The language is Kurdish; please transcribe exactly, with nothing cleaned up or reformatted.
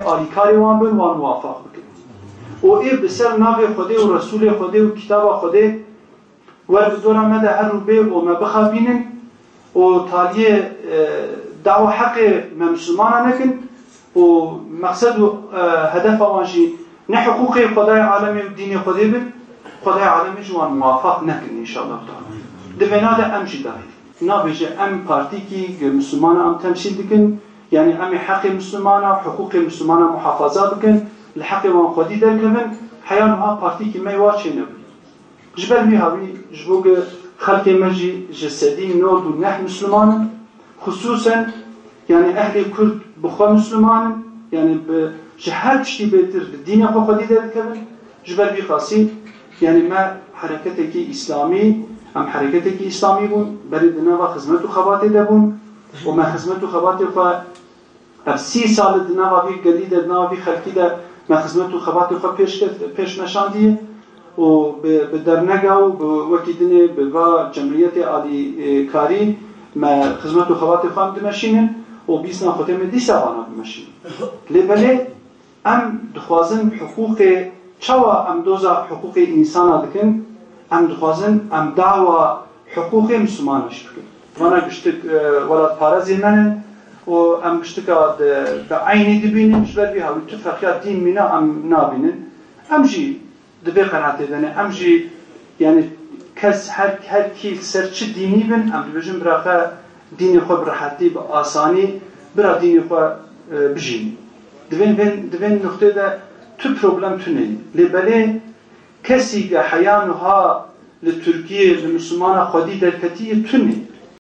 alîkarê wan bin, wan muwafaq bikin. Û ê bi ser navê Xwedê û Resûlê Xwedê û kitaba Xwedê wer bi dora me de her rû bê û me bixapînin û taliyê, e, dawa heqê me Mislimana nekin û meqsed û, e, hedefa wan jî ne hiqûqê Xwedayê alemê û dînê Xwedê bin, Xwedayê alemê ji wan muwafaq nekin înşallah teala. Di vêna de em jî dahil. Nabêje em partîkî Mislimana em temsîl dikin, yanî em ê heqê Mislimana, hiqûqê Mislimana muhafaza bikin, li heqê wan xwedî derkevin, heya niha partîkî me wa çênebû. Ji ber vî hawî ji bo ku xelkê me jî ji sedî nod û neh Misliman in, xisûsen, yanî ehlê Kurd bi xwe Misliman in, yanî bi, ji her tiştî bêtir li dînê xwe xwedî derdikevin, ji ber vî qasî, yanî me hereketekî îslamî, em hereketekî îslamî bûn, berê di nava xizmet û xebatê de bûn û me xizmet û xebatê xwe ev sî sal di nava vî gelî de, di nava vî xelkî de me xizmet û xebatê xwe pêş ket, pêş meşandiye û bi, bi dernega û bi wekî dinê bi va cemiyetê alîkarî me xizmet û xebatê xwe em dimeşînin û bîsna xwe tê me dîsa vana bimeşînin. Lê belê em dixwazin hiqûqê, çawa em doza hiqûqê însana dikin, em dixwazin em dawa hiqûqê Mislimana jî bikin. Vana giştik, e, welatparezê me ne û em giştika di, bi eynî dibînin, ji ber vî hawî tu ferqiya dîn mîna em nabînin. Em jî di vê qenaatê de ne, em jî, yanî kes her, her kî li ser çi dînî bin, em dibêjin biraxe dînê xwe bi rehetî, bi asanî, bira dînê xwe, e, bijînî. Di vên, vên, di vên nuqtê de tu problem tune ye. Lê belê kesî ke heya niha li Tirkiyê li Mislimana xwedî derketî ye tune.